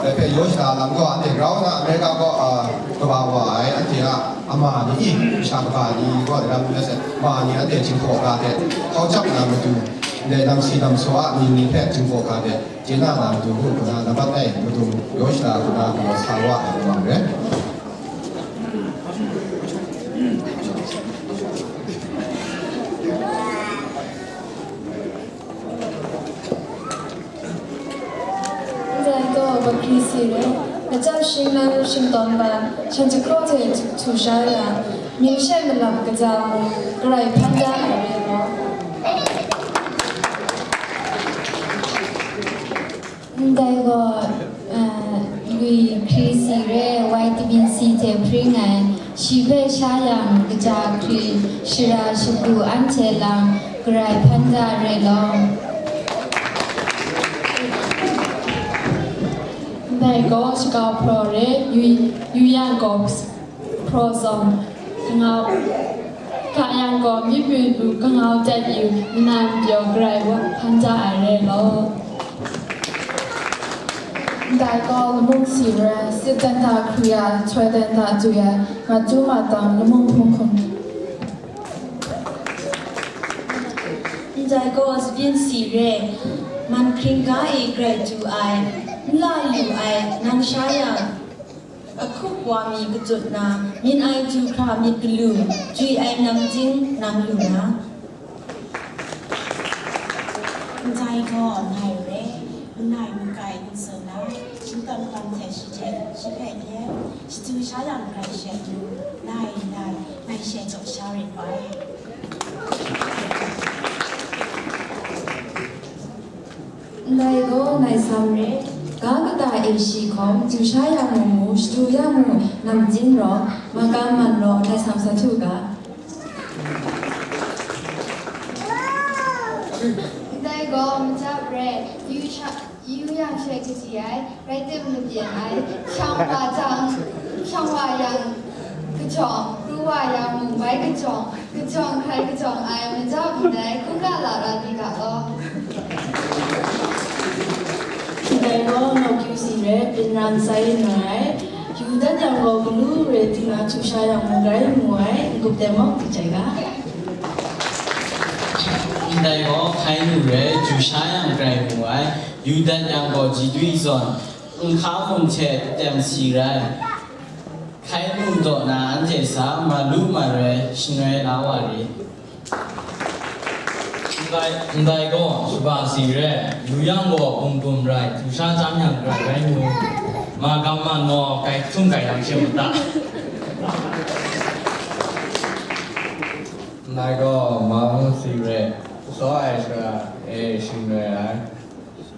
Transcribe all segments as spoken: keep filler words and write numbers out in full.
Dai hpe yaw shada lam gaw, anhte grau na America kaw, a, kaba wa ai, anhte a ama ni, masha kaba ni gaw, dai lam rai sai, ma ni anhte Jinghpaw ga hte hkau jang na matu, ndai namsi namsaw a mying ni hpe Jinghpaw ga hte chye na na matu ngu nna, nambat lai matu yaw shada ngu na galaw sa wa ai lam rai. Ndai gaw Bakrisi rai, machyam shingnan shingtawn ban, shan jahkraw hte htu sha yang, mying she malap kaja mung, garai hpan da ai rai law. Ndai gaw, eh, Bakrisi rai, vitamin C hte hpring ai, shi hpe sha yang kaja hkri, shara shagu anhte lang, garai hpan da rai law. Ndai gaw shakau hpraw re, yu, yu yang gaw hpraw zawng, kangau, ka yang gaw myi myu lu kangau dat yu, nnan pyaw garai wa hpan da ai re law. Ndai gaw lamung si re, sit dan da hkri ai, htoi dan da dwi ai, matu matang lamung hpung hkum. Ndai gaw sabyin si re, man hkringga e grai du ai, n la lu ai, nang sha yang, ahkup wa mi kachyut na, myin ai du hkra myit galu, jwi ai nang jing nang lu na. Ndai gaw nai re, manai makai n tsun ai, shingkang kang hte shi hte shi hpe yen, shadu sha yang grai she lu, nai, nai, nai she jaw sha rit ai. Ndai gaw nai sam re, ga kata e shi hkawm, du sha yang mu mu, shadu yang mu, namjin rawng, magam man rawng, nai sam sa htu ga. Ndai gaw machyap re, yu sha, yu yang she kaji ai, rai tim mabyin ai, shang wa jang, shang wa yang kajawng, pru wa yang mung bai kajawng, kajawng hkrai kajawng ai, machyap ndai, hkungga lara di ga law. Ndai gaw ngau kyu si re, byin rang sai n ai, yu dat yang gaw galu re, di nga htu sha yang mung rai mu ai, n-gup de mawk di jai ga. Ndai gaw hkai nu re, du sha yang grai mu ai, yu dat yang gaw ji dwi zawn, nhka hkum hte tem si rai. Hkai nu daw na anhte sa, ma lu ma rai, shangai la wa ri. Ndai, ndai gaw shaba si re, yu yang gaw bum bum rai, du sha chyam yang grai rai mu, ma gam man gaw kai htung kai lang she mu ta. Ndai gaw ma hpung si re, tsaw ai shara e shangai ai.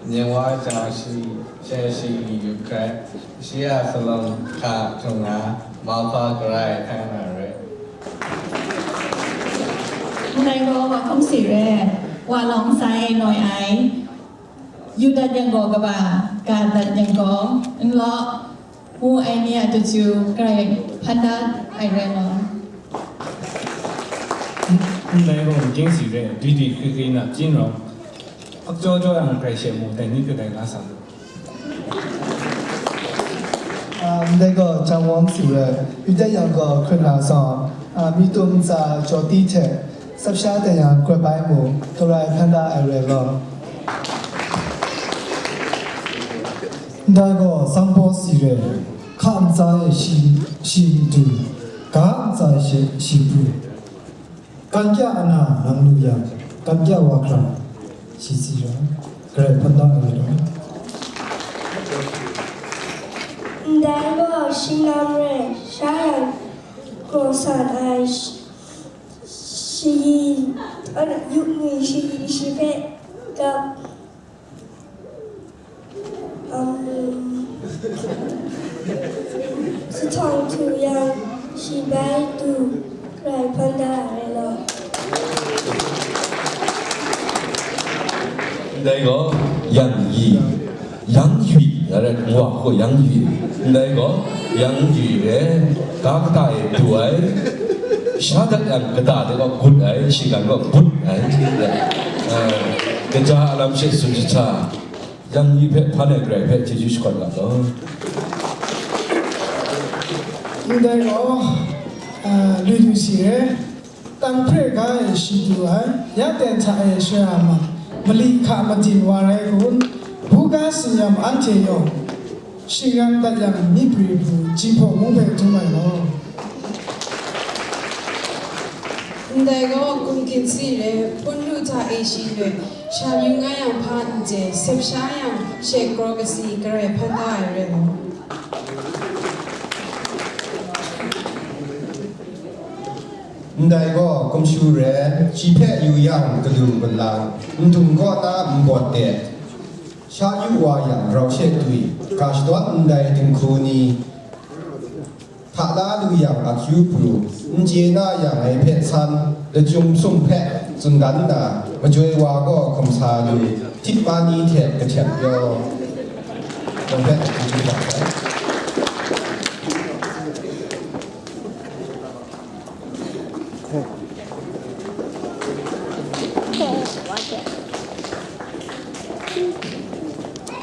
Ning wa jang shi, she shi yu hkrai, shi a salawng hta htung na, mauhpa garai hkai na re. Ndai gaw wa hkum si re, wa lawng sai e noi ai, yu dat yang gaw kaba, ga dat yang gaw, n law, ngu ai ni a dachyum grai hpan dat ai rai law. Ndai gaw n ting si re, dwi dwi hkri hkri nap chying rawng, hpakchyaw jaw yang grai she mu, dai ni kadai la sa lu. Ah, ndai gaw jang wang si re, yu dat yang gaw hkrit na zawng, ah, myi tum ntsa jaw ti hte, tsap sha dan yang grai bai mu, garai hpan da ai rai law. Ndai gaw sang baw si re, hka ntsa e shi, shi matu, ga ntsa e shi, shi pru. Kan kya ana nang lu yang, kan kya wa hkra, shi si ra, garai hpan da ai law. Ndai gaw shinglam re, sha yang, gaw san ai, shi, shi, yuk ni shi, shi hpe gap. Um, Sahtawng htu yang, shi bai du, rai hpan da ai law. Ndai gaw, yang yi, yang yui, nga rai, nwa hku yang yui. Ndai gaw, yang yui re, ga kata e du ai, sha dat yang kata de gaw gut ai, shi gan gaw but ai. Ah, kaja a lam she tsun jahta. Yang ni hpe hpa nai garai hpe chyeju shakawn nga law. Ndai gaw, a, lui lu si re, tang hpre ga e shi du ai, ya ten hta e shara ma, mali hka madim wa rai kun, buga sinyam anhte yawng, shingran dat yang myi pri hpu, jihpaw mung hpe dum ai law. Ndai gaw, Kum Kinsi re, Hpun Lu hta e shi loi, sha yu nga yang hpa n chye, sep sha yang, she kraw kasi, garai hpan da ai rai law. Ndai gaw, Kum Shu re, shi hpe yu yang, galu galang, ndum kaw na nbawt de, sha yu wa yang, rau she dwi, ga shadawn ndai dinghku ni, hta la lu yang akyu pru, n chye na yang ai hpe san, lachyum sum hpe tsun dan nna, majoi wa gaw hkum sa lu, htit pani hte kahten pyaw, nang hpe akyu pru ga sai.